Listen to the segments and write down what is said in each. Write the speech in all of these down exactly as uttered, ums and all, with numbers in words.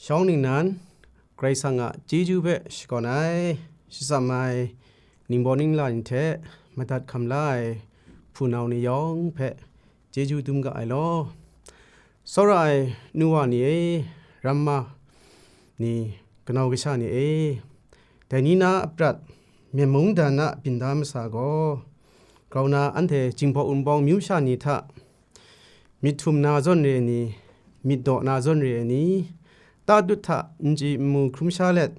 Shawng ningnan, Karai Kasang a chyeju hpe shakawn ai, shatsam ai, ningbaw ningla ni hte madat hkam la ai hpunau ni yawng hpe chyeju dum ga ai law. Tsawra ai nu wa ni e, ramma ni, kanau kasha ni e, dai ni na a prat, myen mungdan a byin da masa gaw, grau na anhte Jinghpaw Wunpawng myu masha ni hta, myit htum na zawn re ai ni, myit daw na zawn re ai ni, ta dut hta n chyi n mu hkrum sha let,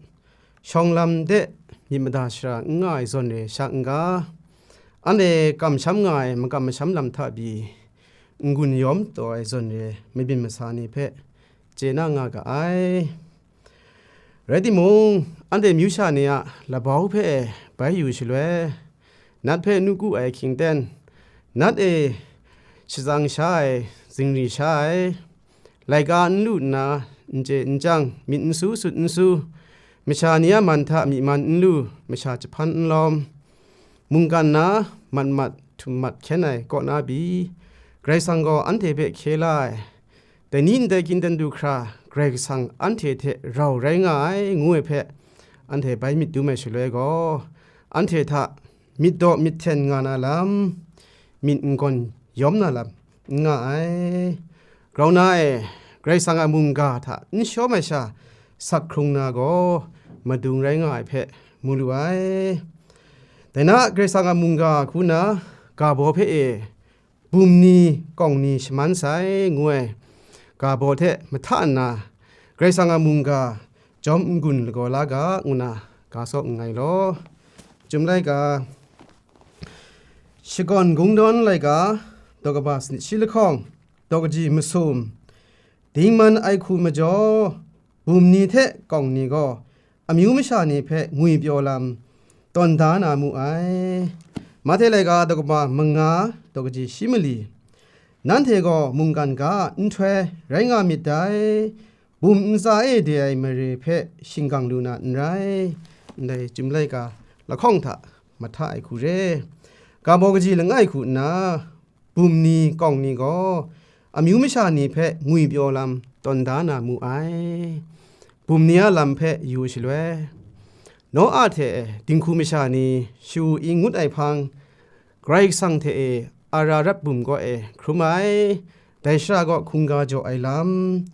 shawng lam de myit mada shara n nga ai zawn re sha n-ga, anhte kamsham nga ai makam masham lam hta pyi, n-gun yawm taw ai zawn re mabyin masa ni hpe chye na nga ga ai. Rai timung, anhte myu sha ni a labau hpe e bai yu shaloi, nat hpe nu ku ai hkying ten, nat e shatsang sha ai, zingri sha ai, laika n lu nna, n chye n chyang, myit n su sut n su, masha ni a man hta myi man n lu, masha jahpan n lawm, mungkan na mat mat htum mat hkyen ai kaw na pyi, Karai Kasang gaw anhte hpe hkye la ai, dai ni ndai gindan du hkra Karai Kasang anhte hte rau rai nga ai, ngu ai hpe anhte bai myit dum ai shaloi gaw, anhte hta myit daw myit hten nga na lam, myit n-gawn yawm na lam n nga ai. Grau na e, Karai Kasang a mungga hta n shawm ai sha sak hkrung na gaw, madung rai nga ai hpe mu lu ai. Dai na Karai Kasang a mungga hku na ga baw hpe e, bum ni, kawng ni shaman sai, ngu ai ga baw hte mahta nna, Karai Kasang a mungga jawm n-gun lagaw la ga, ngu na ga saw nngai law. Chyum laika, Shakawn Kungdawn laika, daw kaba sanit shi lahkawng, daw kaji masum, dingman ai hku majaw, bum ni hte kawng ni gaw, amyu masha ni hpe ngwipyaw lam tawn da na mu ai. Mahte laika daw kaba manga, daw kaji shi mali, nanhte gaw mungkan ga a nhtoi rai nga myit dai, bum ntsa e de ai mare hpe shingkang lu na n rai. Ndai Chyum laika lahkawng hta mahta ai hku re, ga baw kaji langai hku nna, bum ni, kawng ni gaw amyu masha ni hpe ngwipyaw lam tawn da na mu ai. Bum ni a lam hpe yu shaloi, Noa hte dinghku masha ni shu-i ngut ai hpang, Karai Kasang hte e Ararat bum kaw e hkrum ai, dai shara gaw hkungga jaw ai lam,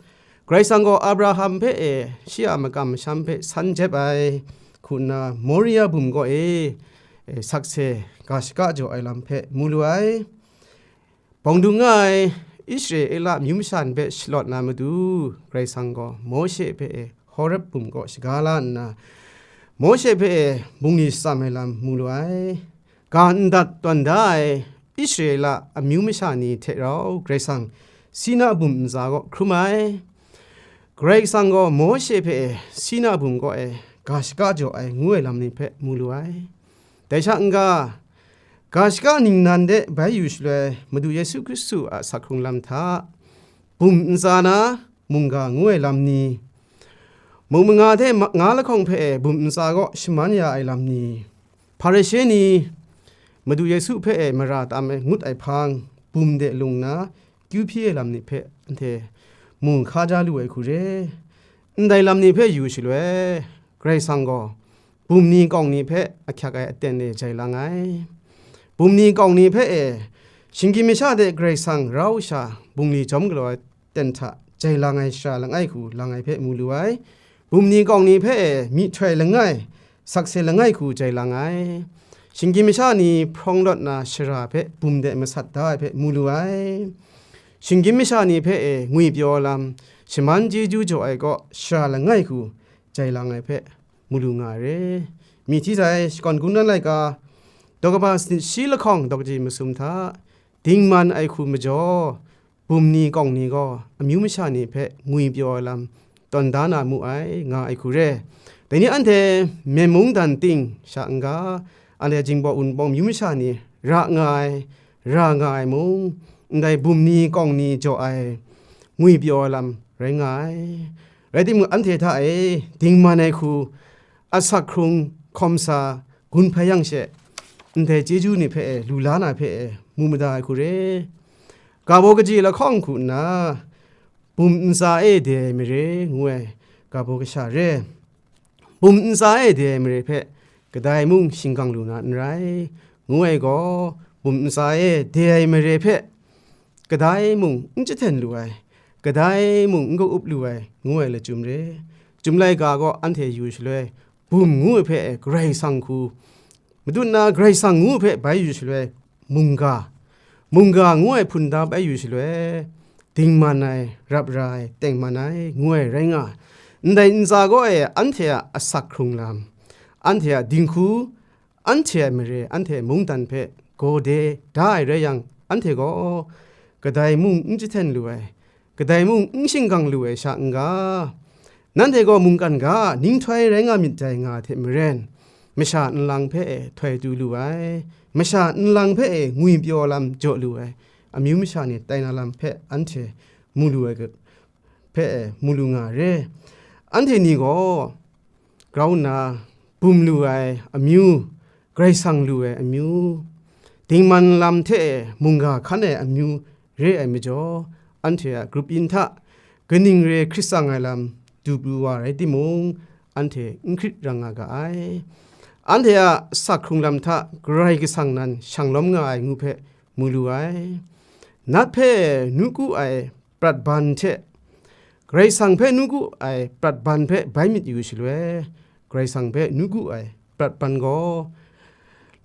Karai Kasang gaw Abraham hpe e shi a makam masham hpe san jep ai, hku nna Moria bum kaw e, e, sakse ga shaka jaw ai lam hpe mu lu ai. Bawng dung nga ai Israela myu masha ni hpe shalawt na matu, Karai Kasang gaw Mawshe hpe e Horeb bum kaw shaga la nna, Mawshe hpe e bungli shatsam ai lam mu lu ai. Ga ndat tawn da ai Israela amyu masha ni hte rau Karai Kasang Sina bum ntsa kaw hkrum ai. Karai Kasang gaw Mawshe hpe e Sina bum kaw e ga shaka jaw ai ngu ai lam ni hpe mu lu ai. Dai sha n-ga, ga shaka ningnan de bai yu shaloi Madu Yesu Hkristu a sak hkrung lam hta, bum ntsa na mungga ngu ai lam ni, mung manga hte ma-, nga lahkawng hpe e bum ntsa kaw shaman ya ai lam ni, Hparishe ni Madu Yesu hpe e mara tam ai ngut ai hpang, bum de lung nna kyu hpyi ai lam ni hpe anhte mu hkaja lu ai hku re. Ndai lam ni hpe yu shaloi, Karai Kasang gaw bum ni kawng ni hpe ahkyak ai aten e jai lang ai. Bum ni kawng ni hpe e shinggyim masha de Karai Kasang rau sha bungli jawm galaw ai aten hta jai lang ai shara langai hku lang ai hpe mu lu ai. Bum ni kawng ni hpe e myihtoi langai, sakse langai hku jai lang ai. Shinggyim masha ni hprawng lawt na shara hpe bum de masat da ai hpe mu lu ai. Shinggyim masha ni hpe e ngwipyaw lam, shaman chyeju jaw ai kaw shara langai hku jai lang ai hpe mu lu nga ai re. Myi hti sai, Shakawn Kungdawn laika, daw kaba sanit shi lahkawng daw kaji masum hta, dingman ai hku majaw, bum ni kawng ni gaw amyu masha ni hpe ngwipyaw ai lam tawn da na mu ai, nga ai hku re. Dai ni anhte myen mungdan ting sha n-ga, anhte Jinghpaw Wunpawng myu masha ni ra nga ai, ra nga ai mung, ndai bum ni kawng ni jaw ai ngwipyaw ai lam rai nga ai. Rai timung, anhte hta e dingman ai hku, asak hkrung, hkawm sa, gun hpai yang she, ndai chyeju ni hpe e, lu la na hpe e, mu mada ai hku re. Ga baw kaji lahkawng hku nna, bum ntsa e de ai mare ngu ai, ga baw kasha re. Bum ntsa e de ai mare hpe kadai mung shinggang lu na n rai, ngu ai gaw, bum ntsa e de ai mare hpe kadai mung n jahten lu ai, kadai mung n ka-up lu ai, ngu ai lachyum re. Chyum laika gaw anhte yu shaloi, bum ngu ai hpe Karai Kasang hku, madun na Karai Kasang ngu ai hpe bai yu shaloi, mungga, mungga ngu ai hpun da bai yu shaloi, dingman ai, rap ra ai, tengman ai, ngu ai rai nga ai. Ndai ntsa gaw e anhte a asak hkrung lam, anhte a dinghku, anhte a mare, anhte mungdan hpe gaw de da ai rai yang, anhte gaw kadai mung n jahten lu ai, kadai mung n shinggang lu ai sha n ga? Nanhte gaw mungkan ga a ninghtoi rai nga myit dai nga hte maren, masha nlang hpe e htoi tu lu ai, masha nlang hpe e ngwipyaw lam jaw lu ai amyu masha ni tai na lam hpe anhte mu lu ai hpe e mu lu nga re. Anhte ni gaw grau nna bum lu ai amyu, Karai Kasang lu ai amyu, dingman lam hte e mungga hkan ai amyu re ai majaw, anhte a grup yin hta kaning re hkrit tsang ai lam du pru wa rai timung, anhte n hkrit rang nga ga ai. Anhte a asak hkrung lam hta Karai Kasang nan shang lawm nga ai ngu hpe mu lu ai. Nat hpe nu ku ai prat ban hte, Karai Kasang hpe nu ku ai prat ban hpe bai myit yu shaloi, Karai Kasang hpe nu ku ai prat ban gaw,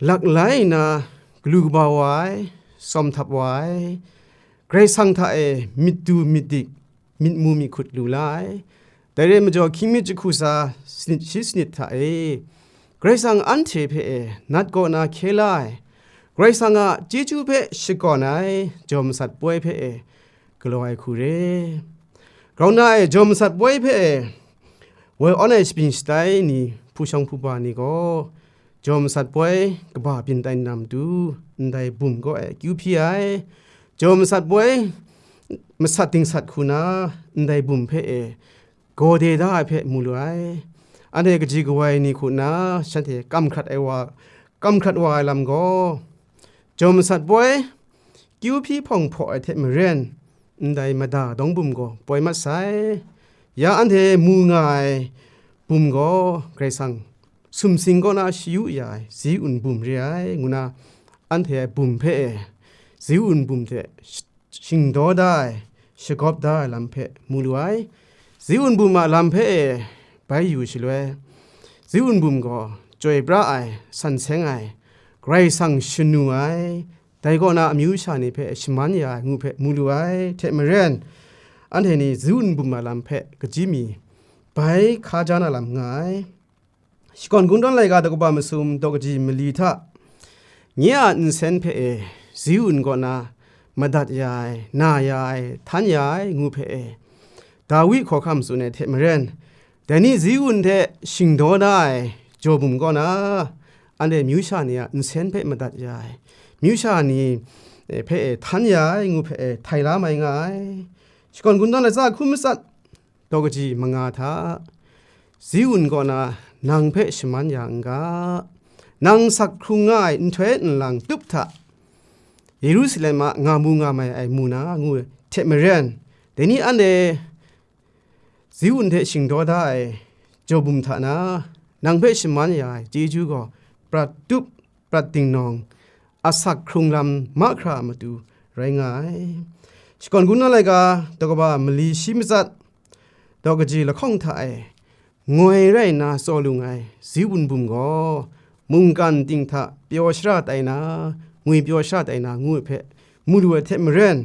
lak lai nna galu kaba wa ai, sawm htap wa ai, Karai Kasang hta e myit du myit dik, myit mu myit hkut lu la ai. Dai re majaw, hkying mi jahku sa sanit shi sanit hta e, Karai Kasang anhte hpe e nat kaw na hkye la ai, Karai Kasang a chyeju hpe shakawn ai jaw masat poi hpe e galaw ai hku re. Grau na e jaw masat poi hpe e woi awn ai shapying shatai ni, hpu shawng hpu ba ni gaw, jaw masat poi kaba byin tai na matu, ndai bum kaw e akyu hpyi ai. Jaw masat poi masat dingsat hku na, ndai bum hpe e gaw de da ai hpe mu lu ai. Anhte kaji kawai ni hku nna shanhte kam hkrat ai wa, kam hkrat wa ai lam gaw, jaw masat poi kyu hpyi hpawng hpaw ai hte maren, ndai mada dawng bum gaw poi mat sai. Ya anhte mu nga ai bum gaw Karai Kasang sumsing kaw na shayu ya ai zi un bum re ai, ngu na, anhte bum hpe e zi un bum hte sh-, shingdaw da ai, shagawp da ai lam hpe mu lu ai. Zi un bum a lam hpe e bai yu shaloi, zi un bum gaw chyoi pra ai, san seng ai, Karai Kasang shanu ai, dai kaw na amyu sha ni hpe shaman ya ai ngu hpe mu lu ai hte maren, anhte ni zi un bum a lam hpe kaji mi bai hka ja na lam nga ai. Shakawn Kungdawn laika daw kaba masum daw kaji mali hta, nye a nsen hpe e zi un kaw na madat ya ai, na ya ai, htan ya ai ngu hpe e, Dawi hkawhkam tsun ai hte maren, dai ni zi un hte shingdaw da ai jaw bum kaw na, anhte myu sha ni a nsen hpe madat ya ai, myu sha ni hpe e htan ya ai ngu hpe e htai la mai nga ai. Shakawn Kungdawn latsa hkum matsat daw kaji manga hta, zi un kaw na nang hpe shaman ya n ga, nang sak hkrung nga ai nhtoi nlang tup hta, Yerusalem a nga mu nga mai ai mu na ngu ai hte maren, dai ni anhte zi un hte shingdaw da ai jaw bum hta na, nang hpe shaman ya ai chyeju gaw prat tup, prat dingnawng, asak hkrung lam mahkra a matu rai nga ai. Shakawn Kungdawn laika daw kaba mali shi matsat daw kaji lahkawng hta e ngoi rai nna tsaw lung ai zi un bum gaw, mungkan ting hta pyaw shara tai na, ngwi pyaw shara tai na ngu ai hpe mu lu ai hte maren,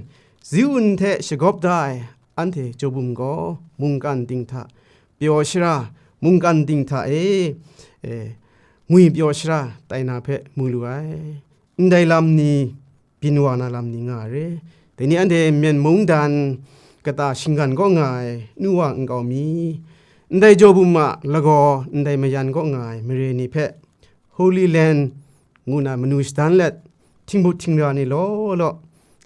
zi un hte shagawp da ai anhte jaw bum gaw mungkan ting hta pyaw shara, mungkan ting hta e, e, ngwi pyaw shara tai na hpe mu lu ai. Ndai lam ni, byin wa na lam ni nga ai re. Dai ni anhte Myen mungdan kata shinggan kaw nga ai nu wa nkau mi, ndai jaw bum a lagaw ndai mayan kaw nga ai mare ni hpe, Holy Land ngu na manu shadan let, htingbut htingra ni law law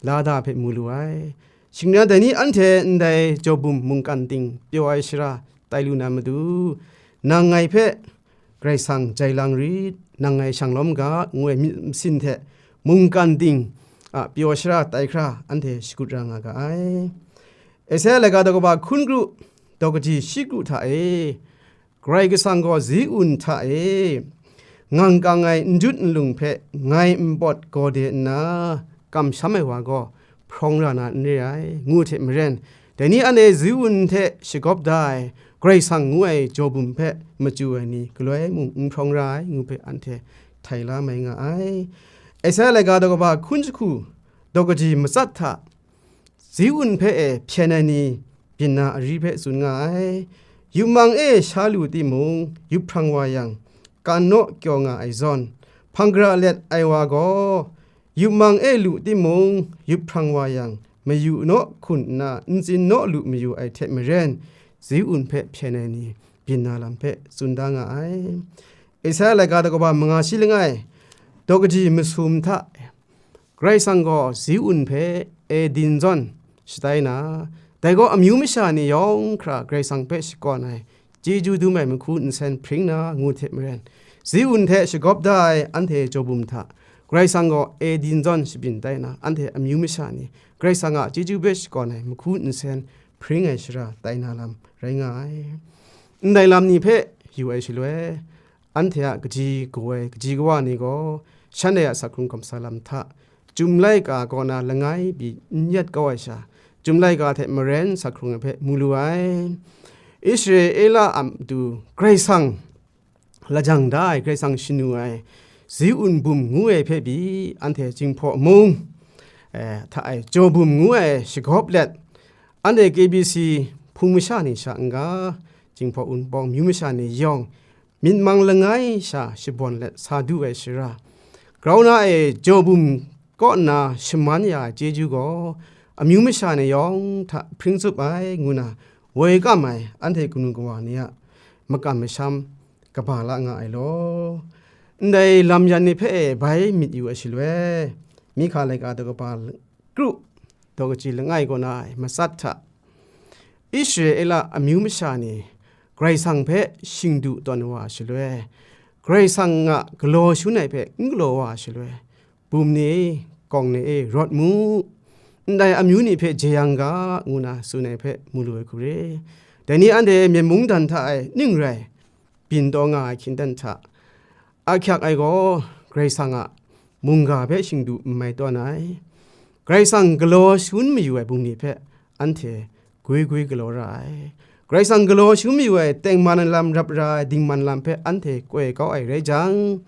la da hpe mu lu ai. Shing n yang, dai ni anhte ndai jaw bum mungkan ting pyaw ai shara tai lu na matu, nang ngai hpe Karai Kasang jai lang rit, nang ngai shang lawm ga, ngu ai myit masin hte mungkan ting a pyaw shara tai hkra anhte shakut ra nga ga ai. Esaia laika daw kaba hkun kru daw kaji shi kru hta e, Karai Kasang gaw zi un hta e, ngang kang ai n jut n lung hpe ngai npawt gaw de nna, kamsham ai wa gaw hprawng ra na n re ai, ngu hte maren, dai ni anhte zi un hte shagawp da ai Karai Kasang ngu ai jaw bum hpe machyu ai ni galoi mung n hprawng ra ai, ngu hpe anhte htai la mai nga ai. Esaia laika daw kaba hkun jahku daw kaji matsat hta, zi un hpe e hpyen ai ni byin na ari hpe tsun nga ai. Yupmang e sha lu timung, yup hprang wa yang, kan naw kyaw nga ai zawn, hpang gara let ai wa gaw, yupmang e lu timung, yup hprang wa yang, mayu naw hkun nna ntsin naw lu mayu ai hte maren, zi un hpe hpyen ai ni byin na lam hpe tsun da nga ai. Esaia laika daw kaba manga shi langai, daw kaji masum hta, Karai Kasang gaw zi un hpe Eden zawn shatai na, dai gaw amyu masha ni yawng hkra Karai Kasang hpe shakawn ai, chyeju dum ai mahku nsen hpring na ngu hte maren, zi un hte shagawp da ai anhte jaw bum hta, Karai Kasang gaw Eden zawn shabyin tai na, anhte amyu masha ni Karai Kasang a chyeju hpe shakawn ai mahku nsen hpring ai shara tai na lam rai nga ai. Ndai lam ni hpe yu ai shaloi, anhte a kaji kaw ai kaji kawa ni gaw, shanhte a sak hkrung kamsa lam hta, Chyum laika kaw na langai pyi n yet kau ai sha, Chyum laika hte maren sak hkrung ai hpe mu lu ai. Israela a matu Karai Kasang lajang da ai, Karai Kasang shanu ai, zi un bum ngu ai hpe pyi, anhte Jinghpaw mung, eh, hta e jaw bum ngu ai shagawp let, anhte K B C hpung masha ni sha n-ga, Jinghpaw Wunpawng myu masha ni yawng, myit mang langai sha shabawn let sa du ai shara, grau na e jaw bum kaw nna shaman ya ai chyeju gaw, amyu masha ni yawng hta hpring tsup ai ngu na woi kam ai anhte kanu kawa ni a makam masham kaba la nga ai law. Ndai lam yan ni hpe e bai myit yu ai shaloi, Mihka laika daw kaba kru daw kaji langai kaw na ai matsat hta, Israela amyu masha ni Karai Kasang hpe shingdu tawn wa ai shaloi, Karai Kasang a galaw shangun ai hpe n galaw wa ai shaloi, bum ni e, kawng ni e, rawt mu, ndai amyu ni hpe jeyang ga, ngu na tsun ai hpe mu lu ai hku re. Dai ni anhte myen mungdan hta e ning rai byin taw nga ai hkindan hta, ahkyak ai gaw Karai Kasang a mungga hpe shingdu n mai tawn ai. Karai Kasang galaw shangun mayu ai bum ni hpe anhte gwi gwi galaw ra ai. Karai Kasang galaw shangun mayu ai tengman ai lam, rap ra ai dingman lam hpe anhte koi kau ai rai jang,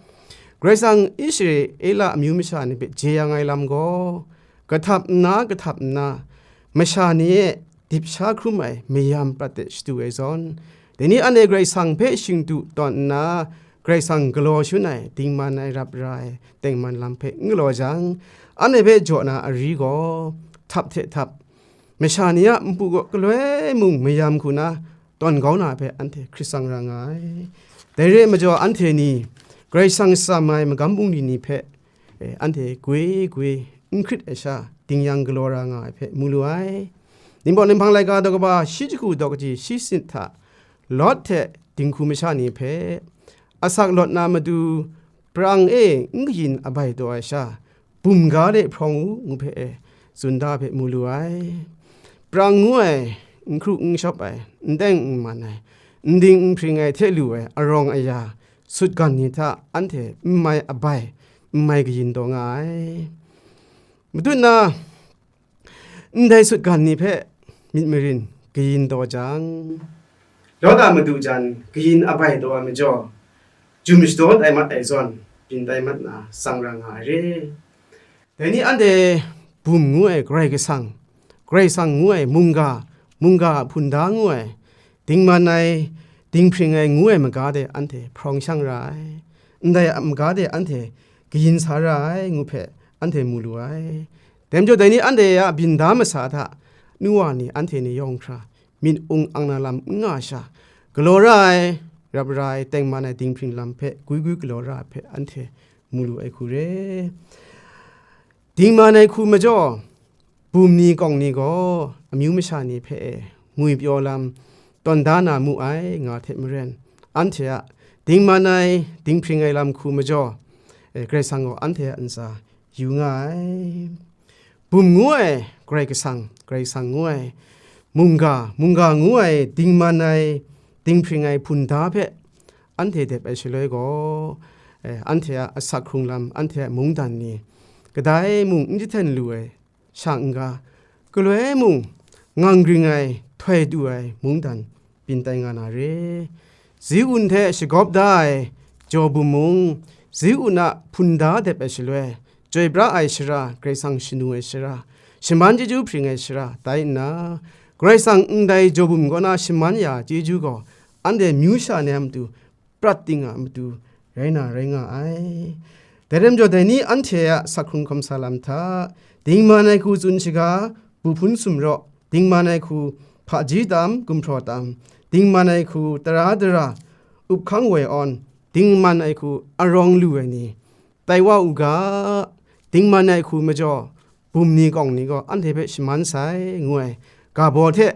Karai Kasang Israela amyu masha ni hpe jeyang ai lam gaw, kahtap nna, kahtap nna, masha ni e dip sha hkrum ai mayam prat de shadu ai zawn, dai ni anhte Karai Kasang hpe shingdu tawn nna, Karai Kasang galaw shangun ai, dingman ai, rap ra ai, tengman lam hpe n galaw jang, anhte hpe jaw na ari gaw, htap hte htap, masha ni a npu kaw galoi mung mayam hku na tawn kau na hpe anhte hkrit tsang ra nga ai. Dai re ai majaw, anhte ni Karai Kasang shatsam ai magam bungli ni hpe, e, anhte gwi gwi n hkrit ai sha, ding yang galaw ra nga ai hpe mu lu ai. Ningbaw Ninghpang laika daw kaba shi jahku daw kaji shi sanit hta, Lawt hte dinghku masha ni hpe, asak lawt na matu, prang e n kayin abai taw ai sha, bum ga de hprawng u, ngu hpe e, tsun da hpe mu lu ai. Prang ngu ai, n hkru n shawp ai, n teng n man ai, n ding n hpring ai hte lu ai arawng aya, sutgan ni hta anhte n mai abai, n mai kayin taw nga ai. Matut na, ndai sutgan ni hpe myit marin kayin taw jang, Lawt a madu jan kayin abai taw ai majaw, jum shadaw tai mat ai zawn, byin tai mat na tsang ra nga ai re. Dai ni anhte bum ngu ai Karai Kasang, Karai Kasang ngu ai mungga, mungga a hpunda ngu ai, dingman ai, dinghpring ai ngu ai maga de anhte hprawng shang ra ai, ndai a maga de anhte kayin sa ra ai ngu hpe anhte mu lu ai. Dai majaw, dai ni anhte a byin da masa hta, nu wa ni anhte ni yawng hkra myit ung ang na lam n nga sha, galaw ra ai, rap ra ai, tengman ai dinghpring lam hpe gwi gwi galaw ra ai hpe anhte mu lu ai hku re. Dingman ai hku majaw, bum ni kawng ni gaw amyu masha ni hpe e ngwi pyaw lam tawn da na mu ai nga hte maren, anhte a dingman ai, dinghpring ai lam hku majaw, e, Karai Kasang gaw anhte a ntsa yu nga ai. Bum ngu ai Karai Kasang, Karai Kasang ngu ai, mungga, mungga ngu ai dingman ai, dinghpring ai hpun da hpe anhte dep ai shaloi gaw, eh, anhte a asak hkrung lam, anhte a mungdan ni, kadai mung n jahten lu ai sha n-ga, galoi mung ngang ring ai, htoi du ai mungdan byin tai nga na re. Zi-un hte shagawp da ai jaw bum mung, Zi-un a hpun da dep ai shaloi, chyoi pra ai shara, Karai Kasang shanu ai shara, shaman chyeju hpring ai shara tai nna, Karai Kasang ndai jaw bum kaw na shaman ya chyeju gaw, anhte myu sha ni a matu prat ting a matu rai na rai nga ai. Dai rai majaw, dai ni anhte a asak hkrung hkawm sa lam hta, dingman ai hku tsun shaga, bu hpun sumraw, dingman ai hku hpaji tam, gumhpraw tam, dingman ai hku tara dara, up hkang woi awn, dingman ai hku arawng lu ai ni, tai wa u ga, dingman ai hku majaw, bum ni kawng ni gaw anhte hpe shaman sai, ngu ai ga baw hte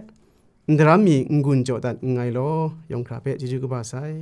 ndaram mi n-gun jaw dat nngai law, yawng hkra hpe chyeju kaba sai.